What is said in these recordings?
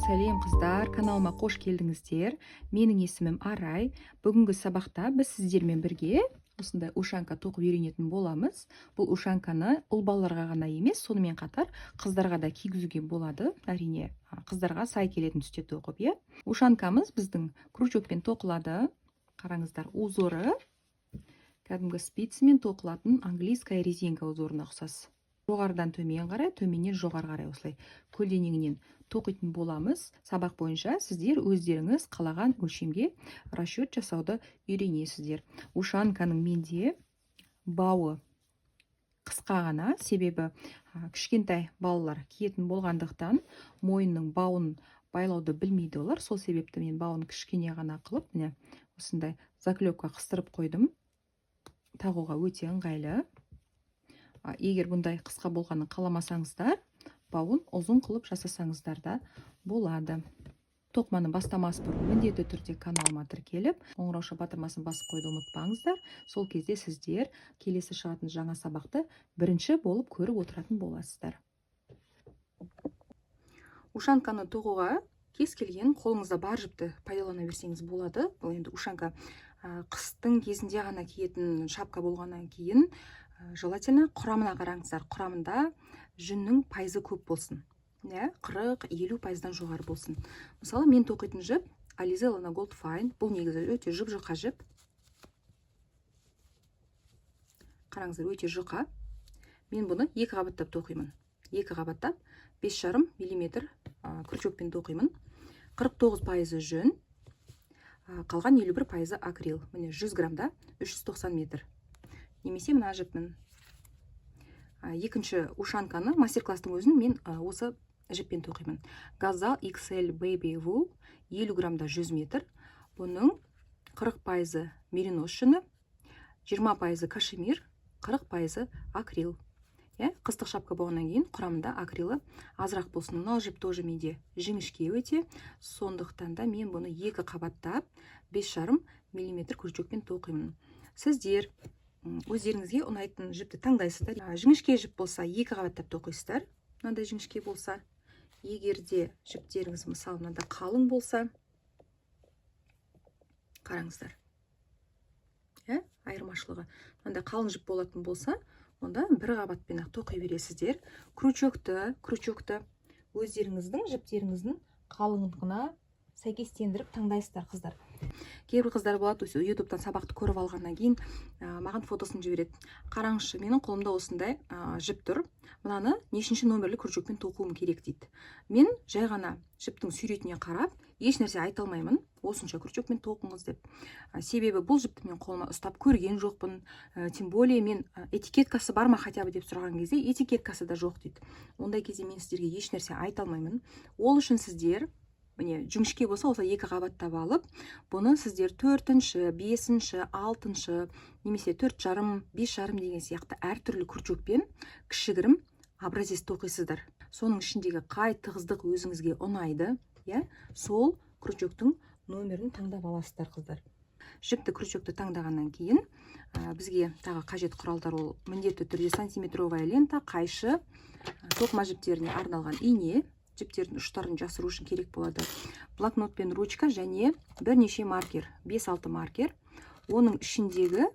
Сәлем, қыздар! Каналыма қош келдіңіздер! Менің есімім Арай. Бүгінгі сабақта біз сіздермен бірге осындай ушанка тоқып үйренетін боламыз. Бұл ушанканы ұл балаларға ғана емес, сонымен қатар қыздарға да кигізуге болады, әрине, қыздарға сай келетін түсте тоқып, иә. Ушанкамыз біздің крючокпен тоқылады. Қараңыздар, узоры кәдімгі спицамен тоқылатын английская резинка узорына ұқсас. Жоғарыдан төмен қарай, төменнен жоғары қарай осылай көлденеңінен тоқитын боламыз. Сабақ бойынша сіздер өздеріңіз қалаған өлшемге расчет жасауды үйренесіздер. Ушанканың менде бауы қысқа ғана, себебі кішкентай балалар киетін болғандықтан, мойынның бауын байлауды білмейді олар. Сол себепті мен бауын кішкене ғана қылып, міне, осындай заклепка қыстырып қойдым. Тағуға өте ыңғайлы. Егер бұндай қысқа болғанын қаламасаңыздар, бауын ұзын қылып жасасаңыздар да болады. Тоқыманы бастамас бұрын міндетті түрде каналыма тіркеліп, қоңырауша батырмасын басып қоюды ұмытпаңыздар. Сол кезде сіздер келесі шығатын жаңа сабақты бірінші болып көріп отыратын боласыздар. Ушанканы тоқуға кез келген қолыңызда бар жіпті пайдалана берсеңіз болады. Бұл енді ушанка қыстың кезінде ғана киетін шапка болғаннан кейін, желательно құрамына қараңыздар. Құрамында жүннің пайызы көп болсын, иә, 40-50%-дан жоғары болсын. Мысалы, мен тоқитын жіп Alize Lana Gold Fine. Бұл негізі өте жұп жұқа жіп. Қараңыздар, өте жұқа. Мен бұны екі қабаттап тоқимын. Екі қабаттап 5,5 миллиметр крючокпен тоқимын. 49%-ы жүн, қалған 51%-ы акрил. Міне, 100 граммда 390 метр. Немесе мына жіппін. Екінші ушанканы, мастер класстың өзін мен осы жіппен тоқимын. Газал XL Baby Wool, 50 граммда 100 метр. Бұның 40%-ы меринос жүні, 20%-ы кашемир, 40%-ы акрил, иә. Қыстық шапка болғаннан кейін құрамында акрилі азырақ болсын. Мынау жіп тоже менде жіңішке өте, сондықтан да мен бұны екі қабаттап 5,5 миллиметр крючокпен тоқимын. Сіздер өздеріңізге ұнайтын жіпті таңдайсыздар. Жіңішке жіп болса, екі қабаттап тоқисыздар, мынандай жіңішке болса. Егер де жіптеріңіз, мысалы, мынандай қалың болса, қараңыздар, иә, айырмашылығы, мынандай қалың жіп болатын болса, онда бір қабатпен ақ тоқи бересіздер. Крючокты өздеріңіздің жіптеріңіздің қалыңдығына сәйкестендіріп таңдайсыздар, қыздар. Кейбір қыздар болады, осы Ютубтан сабақты көріп алғаннан кейін маған фотосын жібереді: «Қараңызшы, менің қолымда осындай жіп тұр, мынаны нешінші номерлі крючокпен тоқуым керек?» – дейді. Мен жай ғана жіптің суретіне қарап еш нәрсе айта алмаймын, осынша крючокпен тоқыңыз деп. Себебі бұл жіпті мен қолыма ұстап көрген жоқпын. Тем более мен этикеткасы бар ма хотя бы деп сұраған кезде, этикеткасы да жоқ дейді. Ондай кезде мен сіздерге еш нәрсе айта алмаймын. Ол үшін сіздер, міне, жіңішке болса, осылай екі қабаттап алып, бұны сіздер төртінші, бесінші, алтыншы немесе 4,5, 5,5 деген сияқты әртүрлі крючокпен кішігірім образец тоқисыздар. Соның ішіндегі қай тығыздық өзіңізге ұнайды, иә, сол крючоктың номерін таңдап аласыздар, қыздар. Жіпті, крючокты таңдағаннан кейін бізге тағы қажет құралдар: ол міндетті түрде сантиметровая лента, қайшы, тоқыма жіптеріне арналған ине, жіптердің ұштарын жасыру үшін керек болады, блокнот пен ручка және бірнеше маркер, 5-6 маркер. Оның ішіндегі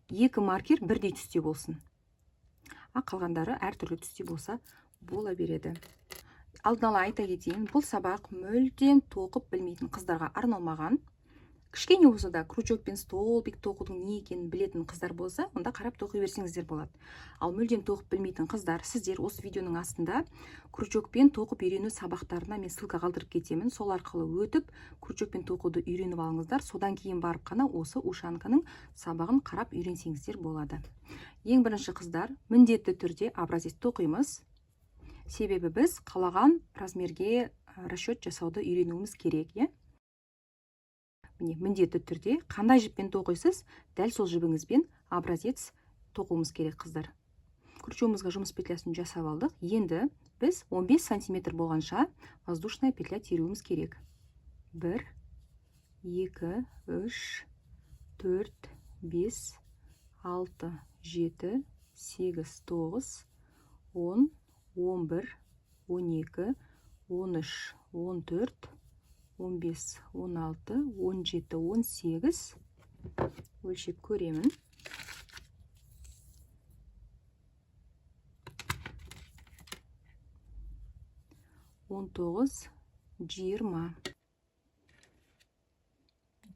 екі маркер бірдей түсте болсын, а қалғандары әртүрлі түсте болса бола береді. Алдын ала айта кетейін, бұл сабақ мүлдем тоқып білмейтін қыздарға арналмаған. Кішкене болса да крючок пен столбик тоқудың не екенін білетін қыздар болса, онда қарап тоқи берсеңіздер болады. Ал мүлдем тоқып білмейтін қыздар, сіздер осы видеоның астында крючокпен тоқып үйрену сабақтарына мен ссылка қалдырып кетемін. Сол арқылы өтіп, крючокпен тоқуды үйреніп алыңыздар. Содан кейін барып қана осы ушанканың сабағын қарап үйренсеңіздер болады. Ең бірінші, қыздар, міндетті түрде образец тоқимыз, себебі біз қалаған размерге расчет жасауды үйренуіміз керек, иә. Міне, міндетті түрде қандай жіппен тоқисыз, дәл сол жібіңізбен образец тоқуымыз керек, қыздар. Крючогымызға жұмыс петлясын жасап алдық. Енді біз 15 сантиметр болғанша воздушная петля теруіміз керек. 1, 2, 3, 4, 5, 6, 7, 8, 9, 10, 11, 12, 13, 14, 15, 16, 17, 18 өлшеп көремін. 19, 20.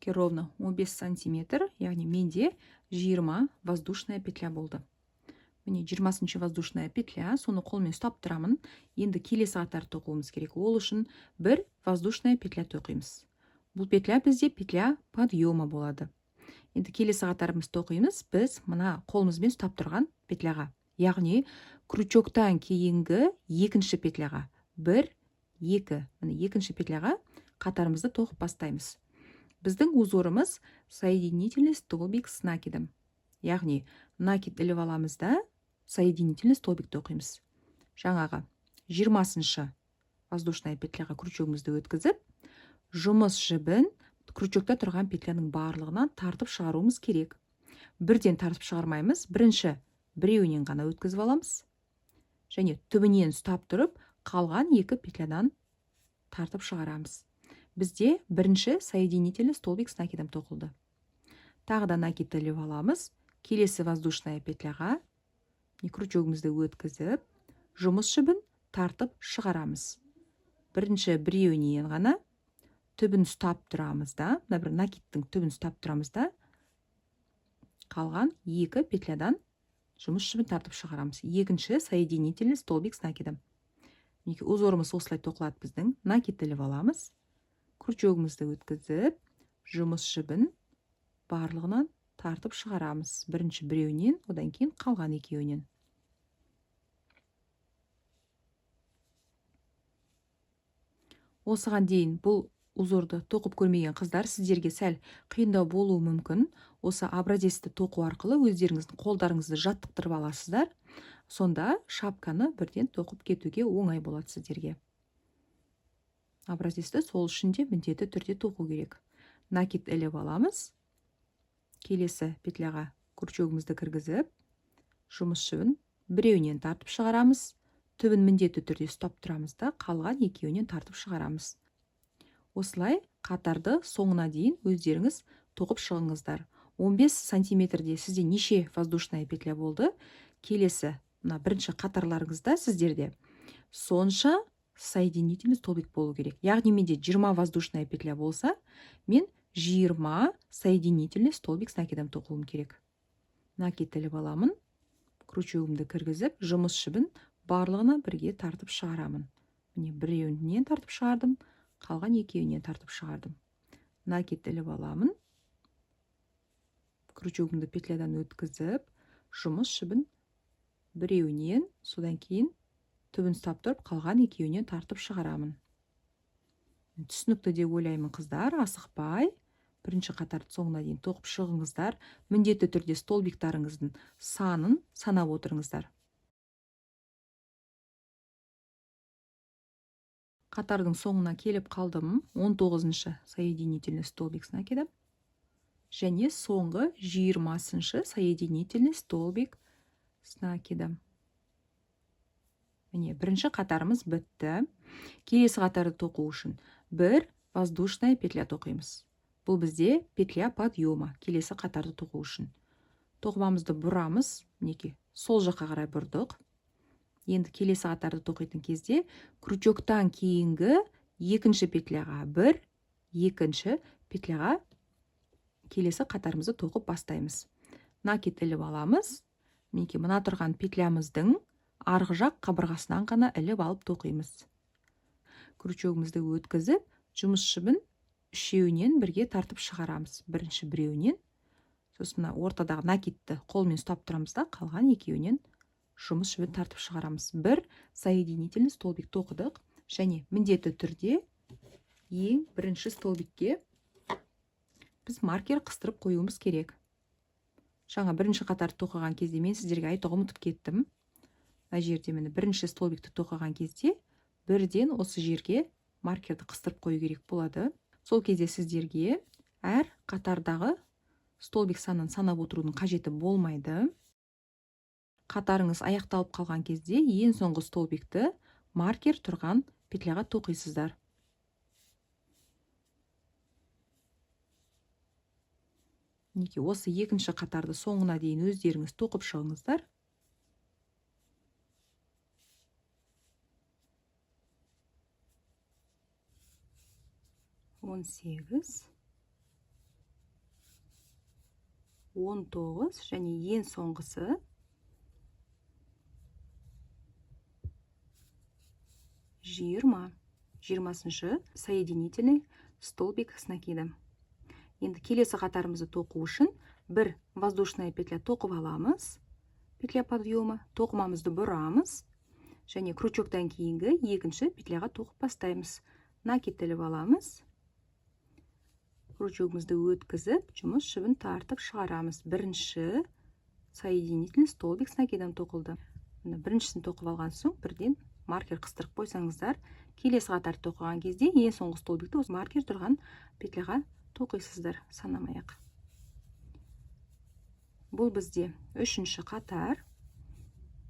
Ровно 15 сантиметр, яғни менде 20 воздушная петля болды. Міне 20-шы воздушная петля, соны қолмен ұстап тұрамын. Енді келесі қатар тоқуымыз керек. Ол үшін бір воздушная петля тоқимыз. Бұл петля бізде петля подъема болады. Енді келесі қатарымыз тоқимыз, біз мына қолымызбен ұстап тұрған петляға, яғни крючоктан кейінгі екінші петляға, 1, 2, міне екінші петляға қатарымызды тоқып бастаймыз. Біздің узорымыз соединительный столбик с накидом. Яғни накид іліп аламыз да соединительный столбик тоқимыз. Жаңағы 20-шы воздушная петляға крючогымызды өткізіп, жұмыс жібін крючокта тұрған петляның барлығынан тартып шығаруымыз керек. Бірден тартып шығармаймыз, бірінші біреуінен ғана өткізіп аламыз. Және түбінен ұстап тұрып, қалған екі петлядан тартып шығарамыз. Бізде бірінші соединительный столбик с накидом тоқылды. Тағы да накид іліп аламыз. Келесі воздушная петляға крючогымызды өткізіп, жұмыс жібін тартып шығарамыз. Бірінші біреуінен ғана түбін ұстап тұрамыз да, мына бір накидтің түбін ұстап тұрамыз да, қалған екі петлядан жұмыс жібін тартып шығарамыз. Екінші соединительный столбик с накидом. Мінекей узорымыз осылай тоқылады біздің. Накид іліп аламыз. Крючогымызды өткізіп, жұмыс жібін барлығынан тартып шығарамыз. Бірінші біреуінен, одан кейін қалған екеуінен. Осыған дейін бұл узорды тоқып көрмеген қыздар, сіздерге сәл қиындау болуы мүмкін. Осы образецті тоқу арқылы өздеріңіздің қолдарыңызды жаттықтырып аласыздар. Сонда шапканы бірден тоқып кетуге оңай болады сіздерге. Образецті сол үшін де міндетті түрде тоқу керек. Накид іліп аламыз. Келесі петляға крючогымызды кіргізіп, жұмыс жібін біреуінен тартып шығарамыз. Түбін міндетті түрде ұстап тұрамыз да, қалған екеуінен тартып шығарамыз. Осылай қатарды соңына дейін өздеріңіз тоқып шығыңыздар. 15 сантиметрде сізде неше воздушная петля болды? Келесі мына бірінші қатарларыңызда сіздерде сонша соединительный столбик болу керек. Яғни менде 20 воздушная петля болса, мен 20 соединительный столбик с накидом тоқуым керек. Накид іліп аламын, крючогымды кіргізіп, жұмыс жібін барлығына бірге тартып шығарамын. Міне біреуінен тартып шығардым, қалған екеуінен тартып шығардым. Накид іліп аламын, крючогымды петлядан өткізіп, жұмыс жібін біреуінен, содан кейін түбін ұстап тұрып, қалған екеуінен тартып шығарамын. Түсінікті деп ойлаймын, қыздар, асықпай бірінші қатарды соңына дейін тоқып шығыңыздар. Міндетті түрде столбиктарыңыздың санын санап отырыңыздар. Қатардың соңына келіп қалдым. 19-шы соединительный столбик с накидом және соңғы 20-шы соединительный столбик с накидом. Міне, бірінші қатарымыз бітті. Келесі қатарды тоқу үшін бір воздушная петля тоқимыз. Бұл бізде петля подъема, келесі қатарды тоқу үшін. Тоқымамызды бұрамыз, мінекей, сол жаққа қарай бұрдық. Енді келесі қатарды тоқитын кезде крючоктан кейінгі екінші петляға бір, екінші петляға келесі қатарымызды тоқып бастаймыз. Накид іліп аламыз. Мінекей, мына тұрған петлямыздың арғы жақ қабырғасынан ғана іліп алып тоқимыз. Крючогымызды өткізіп, жұмыс жібін үшеуінен бірге тартып шығарамыз. Бірінші біреуінен, сосын мына ортадағы накидті қолмен ұстап тұрамыз да, қалған екеуінен жұмыс жібін тартып шығарамыз. Бір соединительный столбик тоқыдық және міндетті түрде ең бірінші столбикке біз маркер қыстырып қоюымыз керек. Жаңа бірінші қатарды тоқыған кезде мен сіздерге айтуға ұмытып кеттім. Мына жерде міне бірінші столбикті тоқыған кезде бірден осы жерге маркерді қыстырып қою керек болады. Сол кезде сіздерге әр қатардағы столбик санын санап отырудың қажеті болмайды. Қатарыңыз аяқталып қалған кезде ең соңғы столбикті маркер тұрған петляға тоқисыздар. Мінекей, осы екінші қатарды соңына дейін өздеріңіз тоқып шығыңыздар. 18, 19 және ең соңғысы 20. 20-шы соединительный столбик с накидом. Енді келесі қатарымызды тоқу үшін бір воздушная петля тоқып аламыз, петля подъема, тоқымамызды бұрамыз және крючоктан кейінгі екінші петляға тоқып бастаймыз. Накид іліп аламыз. Крючогымызды өткізіп, жұмыс жібін тартып шығарамыз. Бірінші соединительный столбик с накидом тоқылды. Міне, біріншісін тоқып алған соң бірден маркер қыстырып қойсаңыздар, келесі қатар тоқыған кезде ең соңғы столбикті осы маркер тұрған петляға тоқисыздар, санамай-ақ. Бұл бізде үшінші қатар.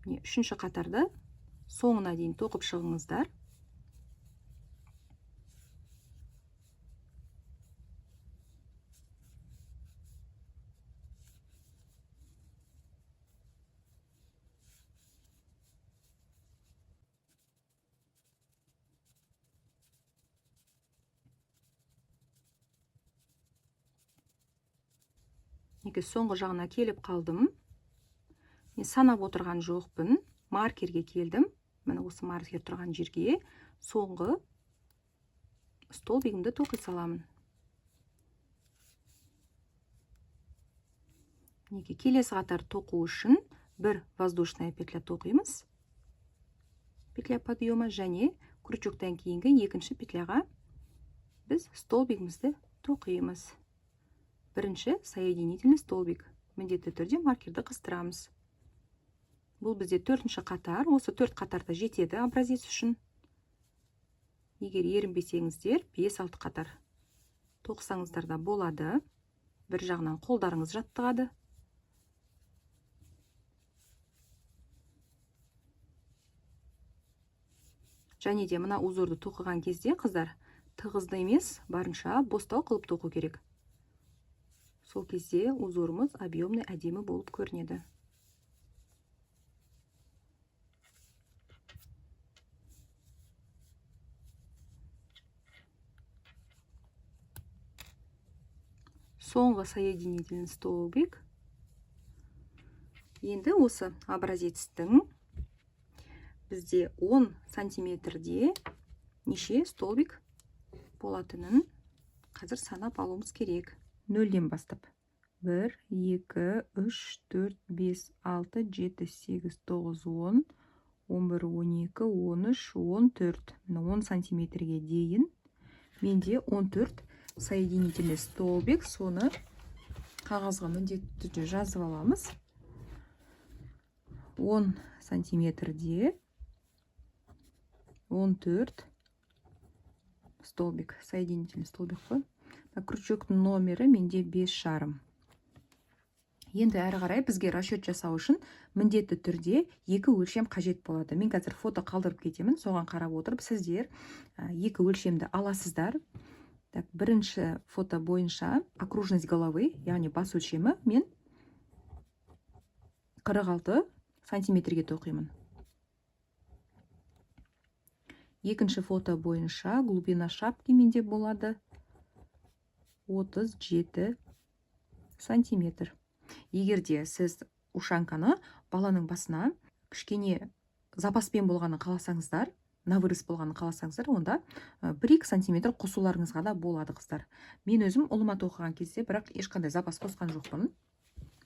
Міне, үшінші қатарды соңына дейін тоқып шығыңыздар. Мінекей, соңғы жағына келіп қалдым. Мен санап отырған жоқпын. Маркерге келдім. Міне, осы маркер тұрған жерге соңғы столбигімді тоқи саламын. Мінекей, келесі қатар тоқу үшін бір воздушная петля тоқимыз. Петля подъема және крючоктан кейінгі екінші петляға біз столбигімізді тоқимыз. Бірінші соединительный столбик. Міндетті түрде маркерді қыстырамыз. Бұл бізде төртінші қатар. Осы төрт қатарда жетеді образец үшін. Егер ерінбесеңіздер, 5-6 қатар тоқысаңыздар да болады. Бір жағынан қолдарыңыз жаттығады. Және де мына узорды тоқыған кезде, қыздар, тығызды емес, барынша бостау қылып тоқу керек. Сол кезде узорымыз объемный, әдемі болып көрінеді. Соңғы соединительный столбик. Енді осы образецтің бізде 10 сантиметрде неше столбик болатынын қазір санап алуымыз керек. Нөлден бастап. 1, 2, 3, 4, 5, 6, 7, 8, 9, 10, 11, 12, 13, 14. Міне, 10 сантиметрге дейін менде 14 соединительный столбик. Соны қағазға міндетті түрде жазып аламыз. 10 сантиметрде 14 столбик, соединительный столбик қой. Крючоктың номері менде бес жарым. Енді әрі қарай бізге расчет жасау үшін міндетті түрде екі өлшем қажет болады. Мен қазір фото қалдырып кетемін, соған қарап отырып сіздер екі өлшемді аласыздар. Так, бірінші фото бойынша окружность головы, яғни бас өлшемі мен 46 сантиметрге тоқимын. Екінші фото бойынша глубина шапки менде болады 37 сантиметр. Егер де сіз ушанканы баланың басына кішкене запаспен болғанын қаласаңыздар, на вырос болғанын қаласаңыздар, онда бір-екі сантиметр қосуларыңызға да болады, қыздар. Мен өзім ұлыма тоқыған кезде бірақ ешқандай запас қосқан жоқпын.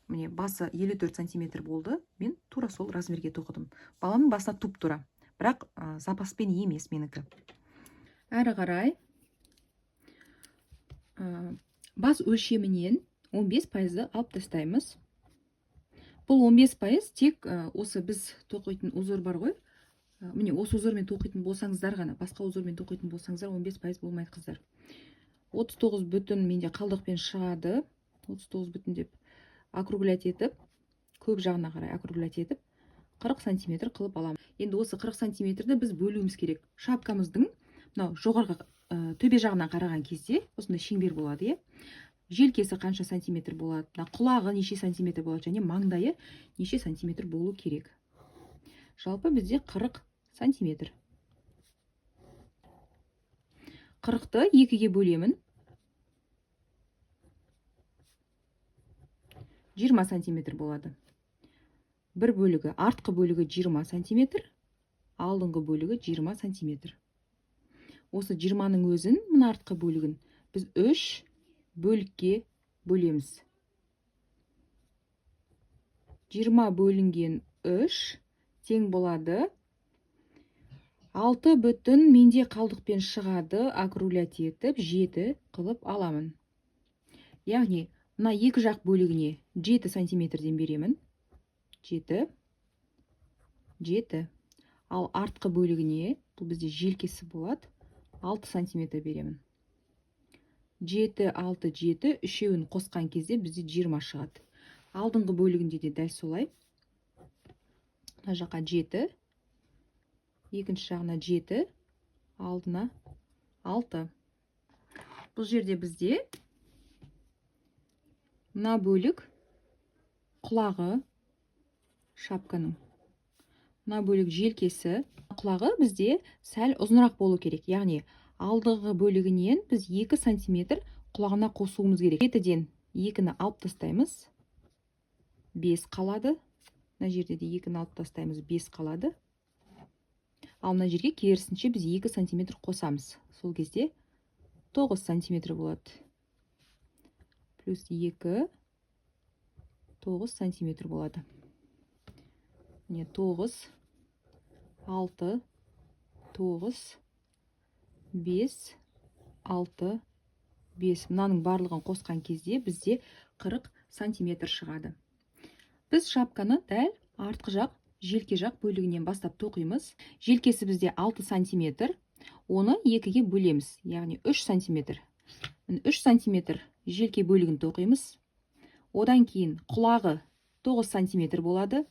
Міне, басы елу төрт сантиметр болды, мен тура сол размерге тоқыдым. Баланың басына туп-тура, бірақ запаспен емес менікі. Әрі қарай бас өлшемінен он бес пайызды алып тастаймыз. Бұл он бес пайыз тек осы біз тоқитын узор бар ғой. Міне, осы узормен тоқитын болсаңыздар ғана, басқа узормен тоқитын болсаңыздар он бес пайыз болмайды, қыздар. Отыз тоғыз бүтін менде қалдықпен шығады. Отыз тоғыз бүтін деп округлять етіп, көп жағына қарай округлять етіп, қырық сантиметр қылып аламын. Енді осы 40 сантиметрді біз бөлуіміз керек. Шапкамыздың мынау жоғарғы төбе жағынан қараған кезде осындай шеңбер болады, иә? Желкесі қанша сантиметр болады, мына құлағы неше сантиметр болады және маңдайы неше сантиметр болу керек. Жалпы бізде 40 сантиметр. 40-ты 2-ге бөлемін. 20 сантиметр болады. Бір бөлігі, артқы бөлігі 20 сантиметр, алдыңғы бөлігі 20 сантиметр. Осы 20-ның өзін, мына артқы бөлігін біз 3 бөлікке бөлеміз. 20 бөлінген 3 тең болады 6 бүтін менде қалдықпен шығады, округлять етіп 7 қылып аламын. Яғни мына екі жақ бөлігіне 7 сантиметрден беремін. 7, 7. Ал артқы бөлігіне, бұл бізде желкесі болады, 6 сантиметр беремін. 7, 6, 7, үшеуін қосқан кезде бізде 20 шығады. Алдыңғы бөлігінде де дәл солай. Мына жаққа 7, екінші жағына 7, алдына 6. Бұл жерде бізде мына бөлік құлағы шапканың, мына бөлік желкесі. Құлағы бізде сәл ұзынырақ болу керек, яғни алдыңғы бөлігінен біз 2 сантиметр құлағына қосуымыз керек. 7-ден 2-ні алып тастаймыз, 5 қалады. Мына жерде де 2-ні алып тастаймыз, 5 қалады. Ал мына жерге керісінше біз 2 сантиметр қосамыз. Сол кезде 9 сантиметр болады. Плюс 2, 9 сантиметр болады. Міне 9, 6, 9, 5, 6, 5. Мынаның барлығын қосқан кезде бізде 40 сантиметр шығады. Біз шапканы дәл артқы жақ, желке жақ бөлігінен бастап тоқимыз. Желкесі бізде 6 сантиметр. Оны 2-ге бөлеміз, яғни 3 сантиметр. Міне 3 сантиметр желке бөлігін тоқимыз. Одан кейін құлағы 9 сантиметр болады.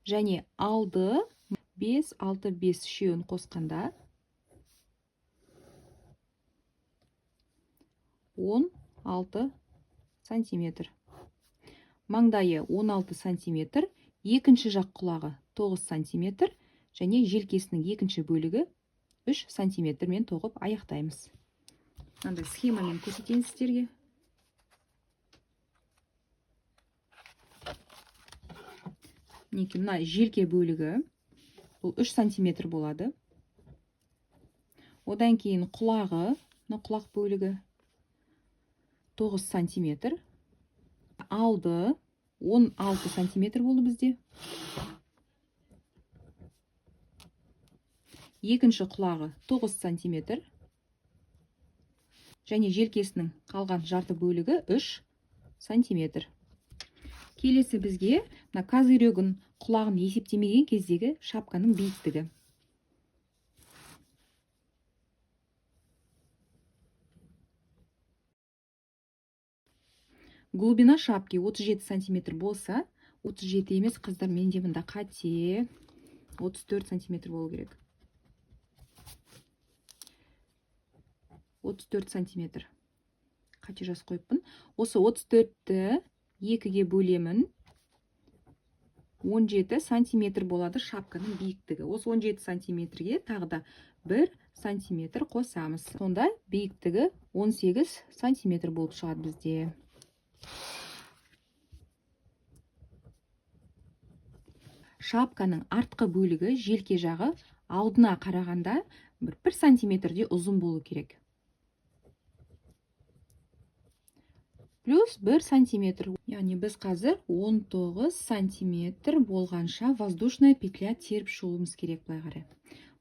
Және алды 5, 6, 5 үшеуін қосқанда 16 сантиметр. Маңдайы 16 сантиметр, екінші жақ құлағы 9 сантиметр және желкесінің екінші бөлігі 3 сантиметрмен тоқып аяқтаймыз. Мынандай схемамен көрсетейін сіздерге. Мінекей мына желке бөлігі бұл 3 сантиметр болады. Одан кейін құлағы, мына құлақ бөлігі 9 сантиметр. Алды 16 сантиметр болды бізде. Екінші құлағы 9 сантиметр. Және желкесінің қалған жарты бөлігі 3 сантиметр. Келесі бізге мына козырегін, құлағын есептемеген кездегі шапканың биіктігі. Глубина шапки 37 сантиметр болса, 37 емес, қыздар, менде мында қате, 34 сантиметр болу керек. 34 сантиметр. Қате жазып қойыппын. Осы 34-ті 2-ге бөлемін. 17 сантиметр болады шапканың биіктігі. Осы 17 сантиметрге тағы да 1 сантиметр қосамыз. Сонда биіктігі 18 сантиметр болып шығады бізде. Шапканың артқы бөлігі, желке жағы алдына қарағанда бір сантиметрде ұзын болу керек. Плюс 1 сантиметр. Яғни біз қазір 19 сантиметр болғанша воздушная петля теріп шығуымыз керек былай қарай.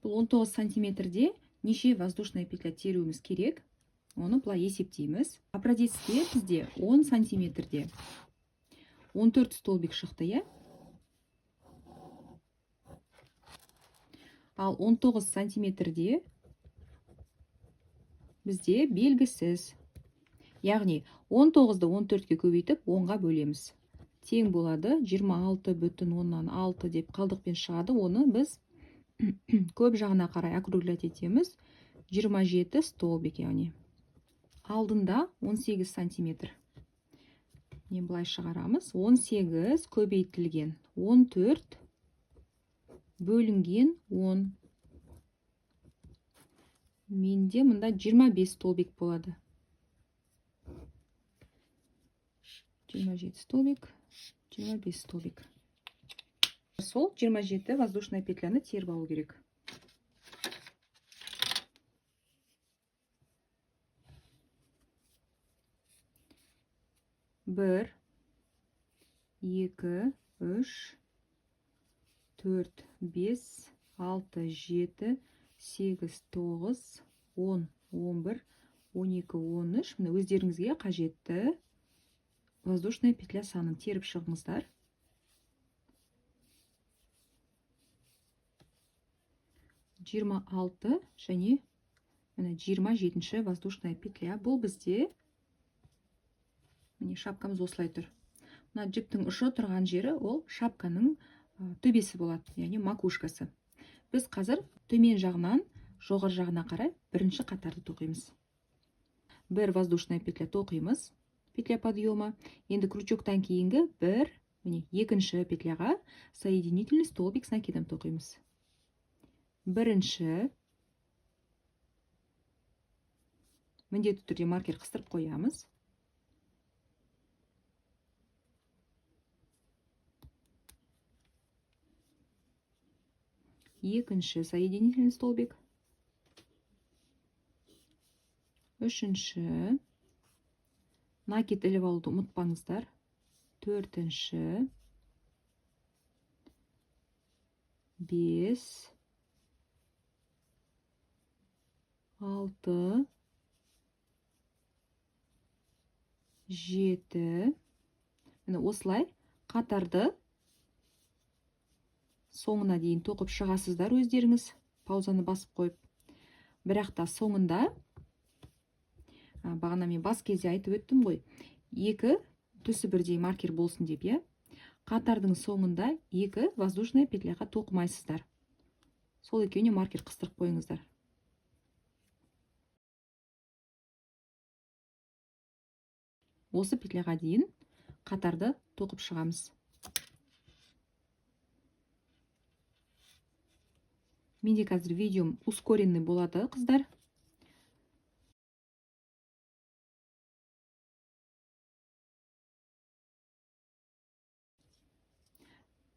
Бұл 19 сантиметрде неше воздушная петля теруіміз керек? Оны былай есептейміз. Образецте бізде 10 сантиметрде 14 столбик шықты, иә? Ал 19 сантиметрде бізде белгісіз. Яғни 19-ды 14-ке көбейтіп 10-ға бөлеміз. Тең болады 26,6 деп қалдықпен шығады. Оны біз Көп жағына қарай округлять етеміз. 27 столбик, яғни алдында 18 сантиметр. Не былай шығарамыз. 18 көбейтілген 14 бөлінген 10. Менде мында 25 столбик болады. 27 столбик, 25 столбик. Сол 27 воздушная петляны теріп алу керек. 1, 2, 3, 4, 5, 6, 7, 8, 9, 10, 11, 12, 13. Міне өздеріңізге қажетті воздушная петля санын теріп шығыңыздар. 26 және міне 27-ші воздушная петля. Бұл бізде міне шапкамыз осылай тұр. Мына жіптің ұшы тұрған жері ол шапканың төбесі болады, яғни макушкасы. Біз қазір төмен жағынан жоғары жағына қарай бірінші қатарды тоқимыз. Бір воздушная петля тоқимыз, петля подъема. Енді крючоктан кейінгі бір, міне екінші петляға соединительный столбик с накидом тоқимыз. Бірінші, міндетті түрде маркер қыстырып қоямыз. Екінші соединительный столбик. Үшінші, накид іліп алуды ұмытпаңыздар. Төртінші, 5, 6, 7. Міне осылай қатарды соңына дейін тоқып шығасыздар өздеріңіз, паузаны басып қойып. Бірақ та соңында, бағана мен бас кезде айтып өттім ғой, екі түсі бірдей маркер болсын деп, иә? Қатардың соңында екі воздушная петляға тоқымайсыздар. Сол екеуіне маркер қыстырып қойыңыздар. Осы петляға дейін қатарды тоқып шығамыз. Менде қазір видеом ускоренный болады, қыздар.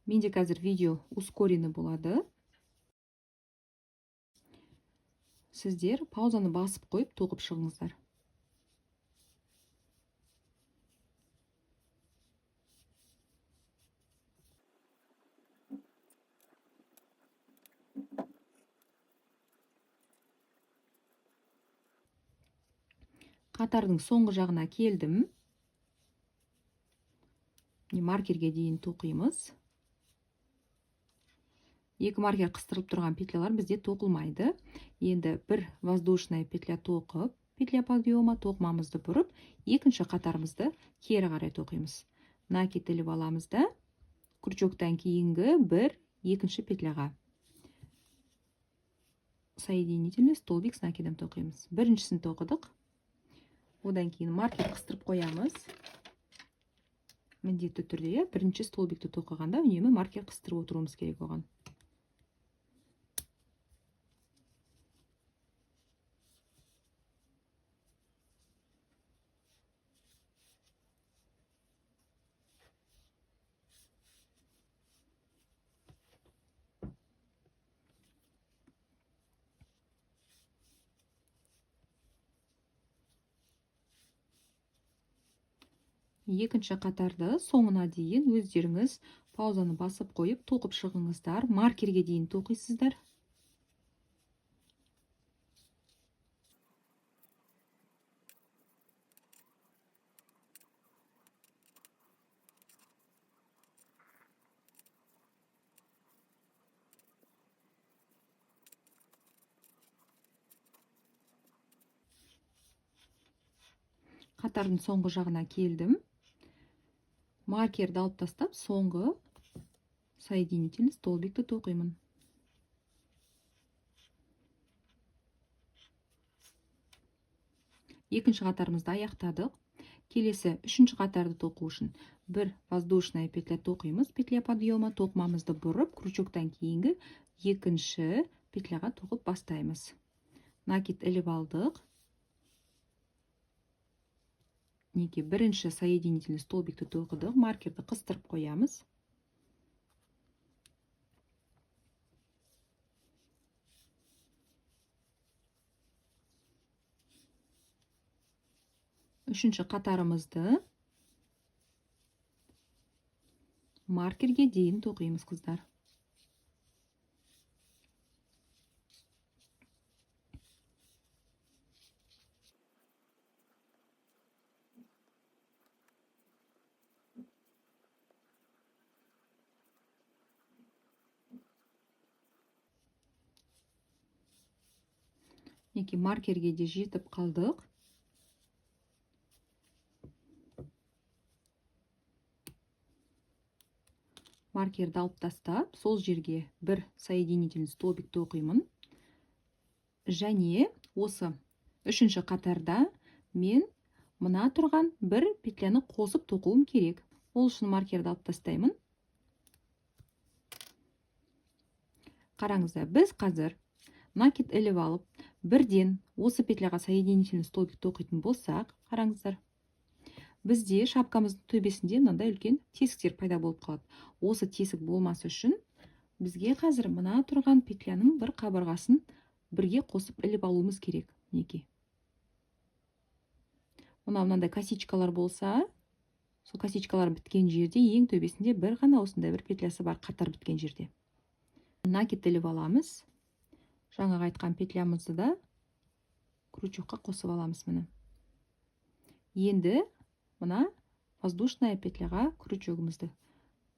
Менде қазір видео ускоренный болады. Сіздер паузаны басып қойып тоқып шығыңыздар. Қатардың соңғы жағына келдім. Маркерге дейін тоқимыз. Екі маркер қыстырылып тұрған петлялар бізде тоқылмайды. Енді бір воздушная петля тоқып, петля подъема тоқымамызды бұрып, екінші қатарымызды кері қарай тоқимыз. Накид іліп аламыз да, крючоктан кейінгі бір екінші петляға соединительный столбик с накидом тоқимыз. Біріншісін тоқыдық. Одан кейін маркер қыстырып қоямыз. Міндетті түрде бірінші столбикті тоқығанда үнемі маркер қыстырып отыруымыз керек оған. Екінші қатарды соңына дейін өздеріңіз паузаны басып қойып тоқып шығыңыздар. Маркерге дейін тоқисыздар. Қатардың соңғы жағына келдім. Маркерді алып тастап, соңғы соединительный столбикті тоқимын. Екінші қатарымызды аяқтадық. Келесі үшінші қатарды тоқу үшін бір воздушная петля тоқимыз, петля подъема, тоқымамызды бұрып, крючоктан кейінгі екінші петляға тоқып бастаймыз. Накид іліп алдық. Неге бірінші соединительный столбикті тоқыдық, маркерді қыстырып қоямыз. Үшінші қатарымызды маркерге дейін тоқимыз, қыздар. Мінекей, маркерге де жетіп қалдық. Маркерді алып тастап, сол жерге бір соединительный столбик тоқимын. Және осы үшінші қатарда мен мына тұрған бір петляны қосып тоқуым керек. Ол үшін маркерді алып тастаймын. Қараңыздар, біз қазір накид іліп алып, бірден осы петляға соединительный столбик тоқитын болсақ, қараңыздар, бізде шапкамыздың төбесінде мынандай үлкен тесіктер пайда болып қалады. Осы тесік болмас үшін бізге қазір мына тұрған петляның бір қабырғасын бірге қосып іліп алуымыз керек. Мінекей. Мына мынандай косичкалар болса, сол косичкалар біткен жерде ең төбесінде бір ғана осындай бір петлясы бар, қатар біткен жерде. Накид іліп аламыз. Жаңағы айтқан петлямызды да крючокқа қосып аламыз міне. Енді мына воздушная петляға крючогымызды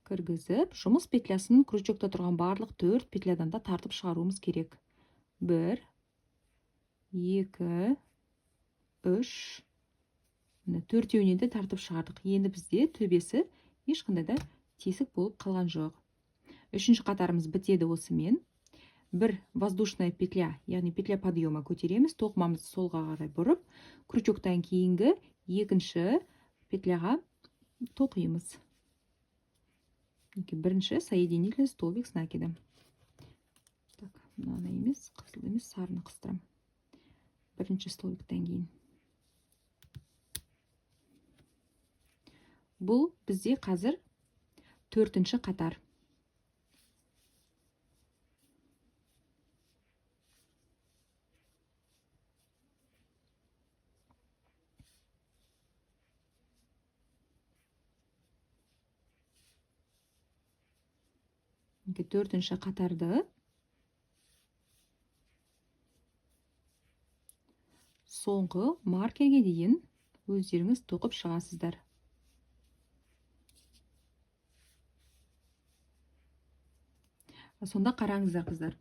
кіргізіп, жұмыс петлясын крючокта тұрған барлық 4 петлядан да тартып шығаруымыз керек. 1, 2, 3, міне төртеуінен де тартып шығардық. Енді бізде төбесі ешқандай да тесік болып қалған жоқ. Үшінші қатарымыз бітеді осымен. Бір воздушная петля, яғни петля подъема көтереміз, тоқымамызды солға қарай бұрып, крючоктан кейінгі екінші петляға тоқимыз. Мінекей, бірінші соединительный столбик с накидом. Так, мынаны емес, қызыл емес, сарыны қыстырамын. Бірінші столбиктен кейін. Бұл бізде қазір төртінші қатар. Төртінші қатарды соңғы маркерге дейін өздеріңіз тоқып шығасыздар. Сонда қараңыздар, қыздар.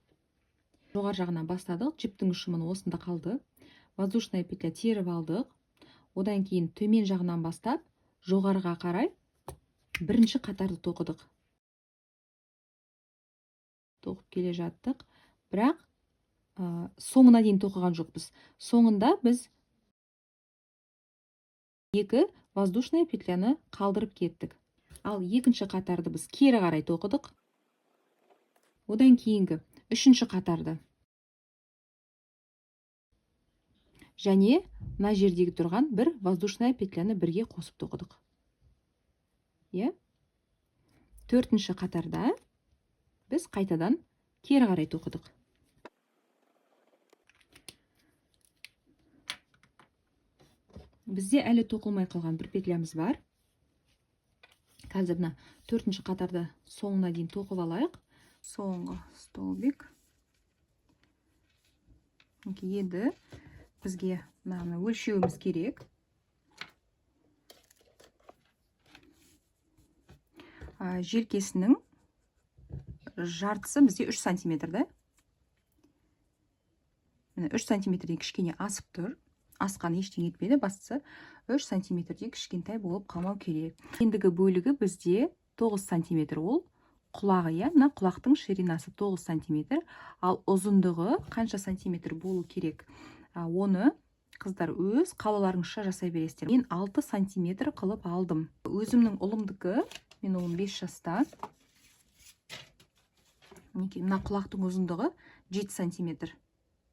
Жоғары жағынан бастадық, жіптің ұшы міне осында қалды. Воздушная петля теріп алдық. Одан кейін төмен жағынан бастап, жоғарыға қарай бірінші қатарды тоқыдық. Тоқып келе жаттық, бірақ соңына дейін тоқыған жоқпыз. Соңында біз екі воздушная петляны қалдырып кеттік. Ал екінші қатарды біз кері қарай тоқыдық. Одан кейінгі үшінші қатарды және мына жердегі тұрған бір воздушная петляны бірге қосып тоқыдық. Иә? Төртінші қатарда біз қайтадан кері қарай тоқыдық. Бізде әлі тоқылмай қалған бір петлямыз бар. Қазір мына төртінші қатарды соңына дейін тоқып алайық. Соңғы столбик. Енді бізге мынаны өлшеуіміз керек. Желкесінің жартысы бізде 3 сантиметр, да? Міне 3 сантиметрден кішкене асып тұр. Асқан ештеңе етпейді, бастысы 3 сантиметрден кішкентай болып қалмау керек. Ендігі бөлігі бізде 9 сантиметр, ол құлағы, иә? Мына құлақтың ширинасы 9 сантиметр, ал ұзындығы қанша сантиметр болу керек? Оны Қыздар, өз қалаларыңызша жасай бересіздер. Мен 6 сантиметр қылып алдым. Өзімнің ұлымдікі, мен ұлым 5 жаста. Мінекей, мына құлақтың ұзындығы 7 сантиметр.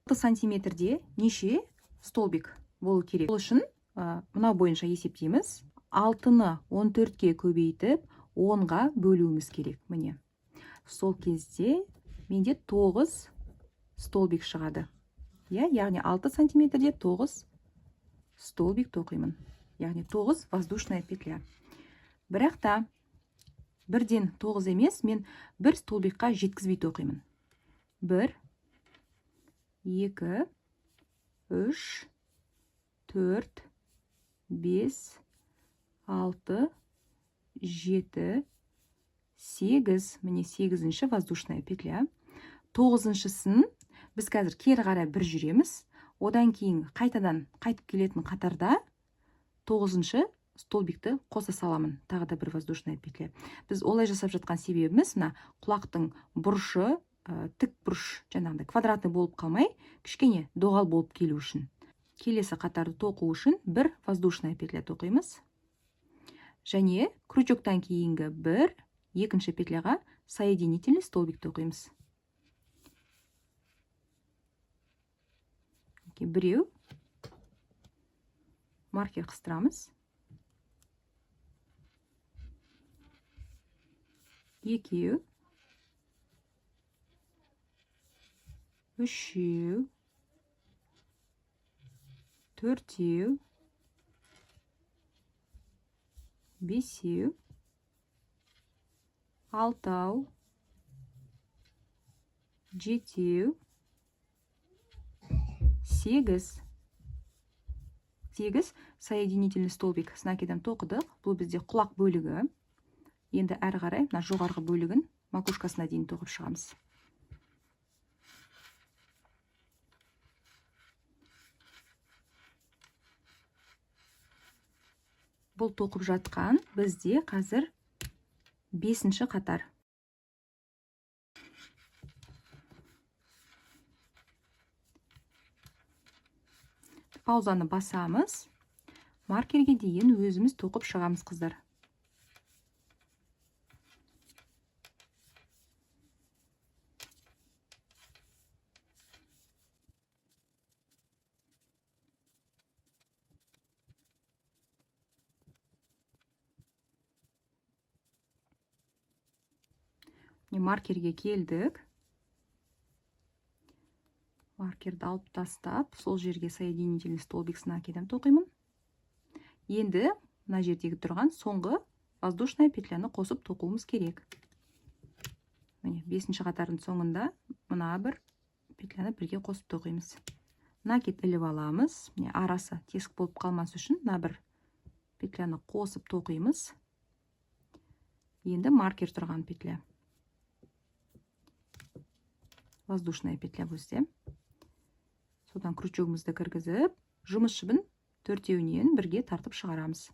6 сантиметрде неше столбик болу керек? Ол үшін мынау бойынша есептейміз. 6-ны 14-ке көбейтіп, 10-ға бөлуіміз керек. Міне. Сол кезде менде 9 столбик шығады. Иә, яғни 6 сантиметрде 9 столбик тоқимын. Яғни 9 воздушная петля. Бірақ та бірден 9 емес, мен бір столбикқа жеткізбей тоқимын. 1, 2, 3, 4, 5, 6, 7, 8. Міне 8-ші воздушная петля. 9-шысын біз қазір кері қарай бір жүреміз. Одан кейін қайтадан қайтып келетін қатарда 9-шы столбикті қоса саламын. Тағы да бір воздушная петля. Біз олай жасап жатқан себебіміз, мына құлақтың бұрышы, тік бұрыш, жаңағыдай квадратный болып қалмай, кішкене доғал болып келу үшін. Келесі қатарды тоқу үшін бір воздушная петля тоқимыз. Және крючоктан кейінгі бір, екінші петляға соединительный столбик тоқимыз. Біреу, маркер қыстырамыз. Екеу, үшеу, төртеу, бесеу, алтау, жетеу, 8. 8 соединительный столбик с накидом тоқыдық. Бұл бізде құлақ бөлігі. Енді әрі қарай мына жоғарғы бөлігін макушкасына дейін тоқып шығамыз. Бұл тоқып жатқан бізде қазір 5-ші қатар. Паузаны басамыз. Маркерге дейін өзіміз тоқып шығамыз, қыздар. Маркерге келдік. Маркерді алып тастап, сол жерге соединительный столбик с накидом тоқимын. Енді мына жердегі тұрған соңғы воздушная петляны қосып тоқуымыз керек. Міне, 5-ші қатардың соңында мына бір петляны бірге қосып тоқимыз. Накид іліп аламыз. Міне, арасы тесік болып қалмас үшін мына бір петляны қосып тоқимыз. Енді маркер тұрған петля. Воздушная петля бізде. Содан крючогымызды кіргізіп, жұмыс жібін төртеуінен бірге тартып шығарамыз.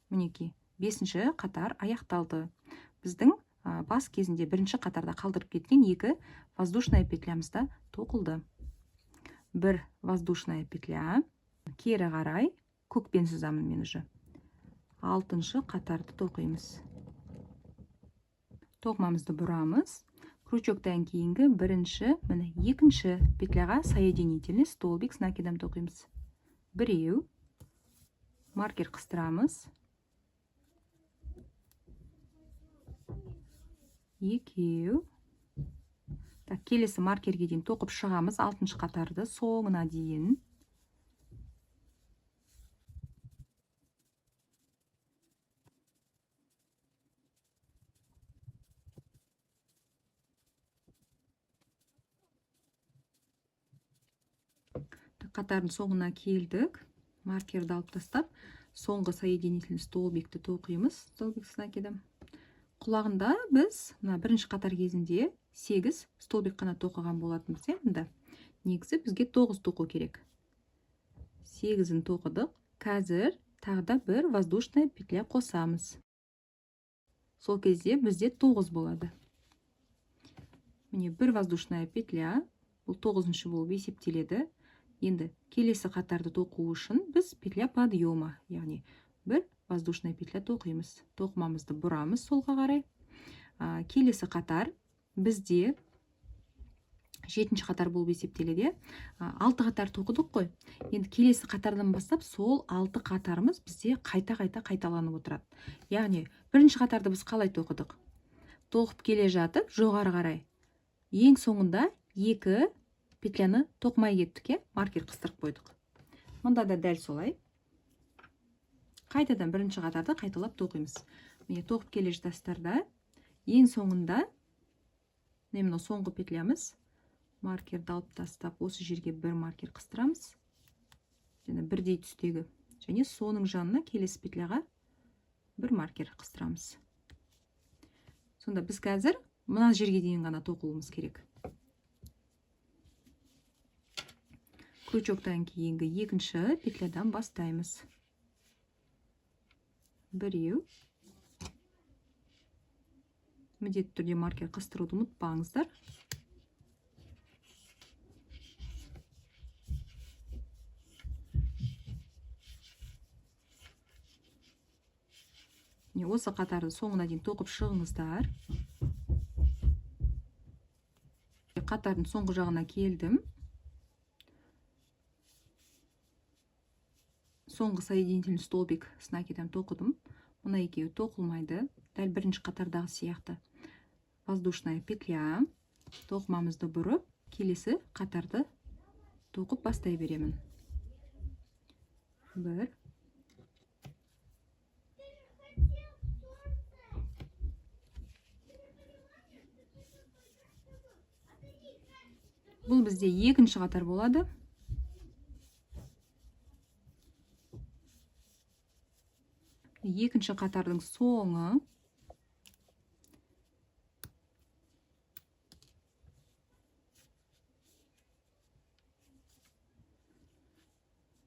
Мінекей, 5-ші қатар аяқталды. Біздің бас кезінде 1-ші қатарда қалдырып кеткен 2 воздушная петлямыз да тоқылды. Бір воздушная петля, кері қарай көкпен сызамын мен уже. 6-шы қатарды тоқимыз. Тоқымамызды бұрамыз. Крючоктан кейінгі бірінші, міне, екінші петляға соединительный столбик с накидом тоқимыз. Біреу, маркер қыстырамыз. Екеу. Так, келесі маркерге дейін тоқып шығамыз, 6-шы қатарды соңына дейін. Қатардың соңына келдік. Маркерді алып тастап, соңғы соединительный столбикті тоқимыз. Столбик с накидом. Құлағында біз мына бірінші қатар кезінде 8 столбик қана тоқыған болатынбыз, иә, мында. Негізі бізге 9 тоқу керек. 8-ін тоқыдық. Қазір тағы да бір воздушная петля қосамыз. Сол кезде бізде 9 болады. Міне, бір воздушная петля. Бұл 9-шы болып есептеледі. Енді келесі қатарды тоқу үшін біз петля подъема, яғни бір воздушная петля тоқимыз. Тоқымамызды бұрамыз солға қарай. Келесі қатар бізде 7-ші қатар болып есептеледі. 6 қатар тоқыдық қой. Енді келесі қатардан бастап сол 6 қатарымыз бізде қайта-қайта қайталанып отырады. Яғни бірінші қатарды біз қалай тоқыдық? Тоқып келе жатып жоғары қарай ең соңында 2 петляны тоқымай кеттік, маркер қыстырып қойдық. Мұнда да дәл солай. Қайтадан бірінші қатарды қайталап тоқимыз. Міне тоқып келе жатасыздар да, ең соңында міне мынау соңғы петлямыз, маркерді алып тастап осы жерге бір маркер қыстырамыз. Және бірдей түстегі. Және соның жанына келесі петляға бір маркер қыстырамыз. Сонда біз қазір мына жерге дейін ғана тоқуымыз керек. Крючоктан кейінгі екінші петлядан бастаймыз. Біреу. Міндетті түрде маркер қыстыруды ұмытпаңыздар. Міне осы қатарды соңына дейін тоқып шығыңыздар. Қатардың соңғы жағына келдім. Соңғы соединительный столбик с накидом тоқыдым. Мына екеуі тоқылмайды. Дәл бірінші қатардағы сияқты. Воздушная петля. Тоқымамызды бұрып, келесі қатарды тоқып бастай беремін. 1. Бұл бізде екінші қатар болады. Екінші қатардың соңы.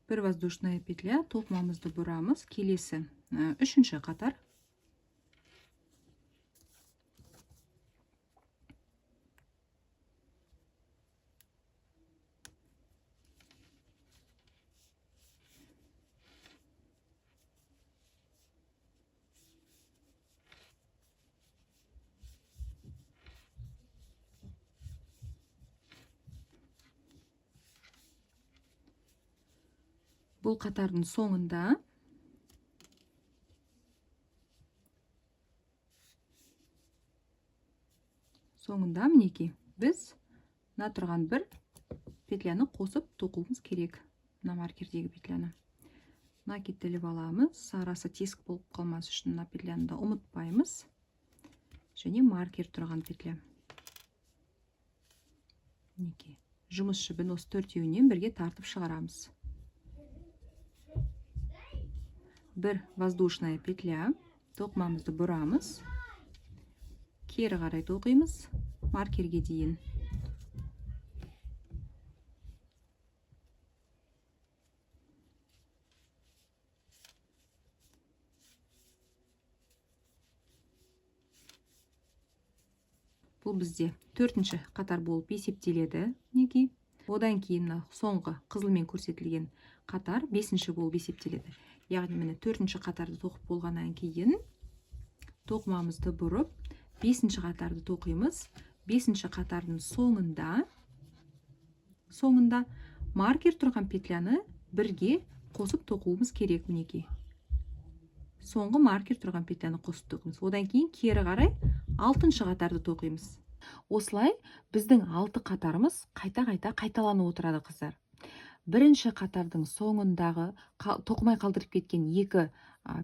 Бір воздушная петля, тоқымамызды бұрамыз. Келесі үшінші қатар. Бұл қатардың соңында мінекей біз мына тұрған бір петляны қосып тоқуымыз керек. Мына маркердегі петляны накид іліп аламыз. Арасы тесік болып қалмас үшін мына петляны да ұмытпаймыз. Және маркер тұрған петля. Мінекей жұмыс жібін осы төртеуінен бірге тартып шығарамыз. Бір воздушная петля, тоқымамызды бұрамыз, кері қарай тоқимыз маркерге дейін. Бұл бізде төртінші қатар болып есептеледі. Мінекей. Одан кейін мына соңғы қызылмен көрсетілген қатар бесінші болып есептеледі. Яғни міне төртінші қатарды тоқып болғаннан кейін тоқымамызды бұрып бесінші қатарды тоқимыз. Бесінші қатардың соңында маркер тұрған петляны бірге қосып тоқуымыз керек. Мінекей. Соңғы маркер тұрған петляны қосып тоқимыз. Одан кейін кері қарай алтыншы қатарды тоқимыз. Осылай біздің 6 қатарымыз қайта-қайта қайталанып отырады, қыздар. Бірінші қатардың соңындағы тоқымай қалдырып кеткен 2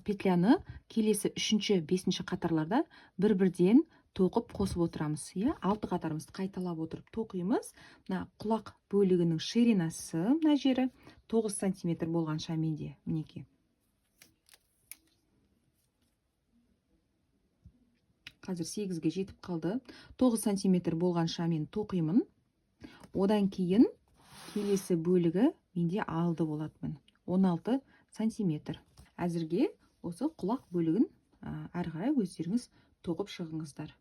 петляны келесі үшінші, бесінші қатарларда бір-бірден тоқып қосып отырамыз. Иә, 6 қатарымызды қайталап отырып тоқимыз. Мына құлақ бөлігінің ширинасы мына жері 9 сантиметр болғанша менде, мінекей. Қазір 8-ге жетіп қалды. 9 сантиметр болғанша мен тоқимын. Одан кейін келесі бөлігі менде алды болады, міне, 16 сантиметр. Әзірге осы құлақ бөлігін әрі қарай өздеріңіз тоқып шығыңыздар.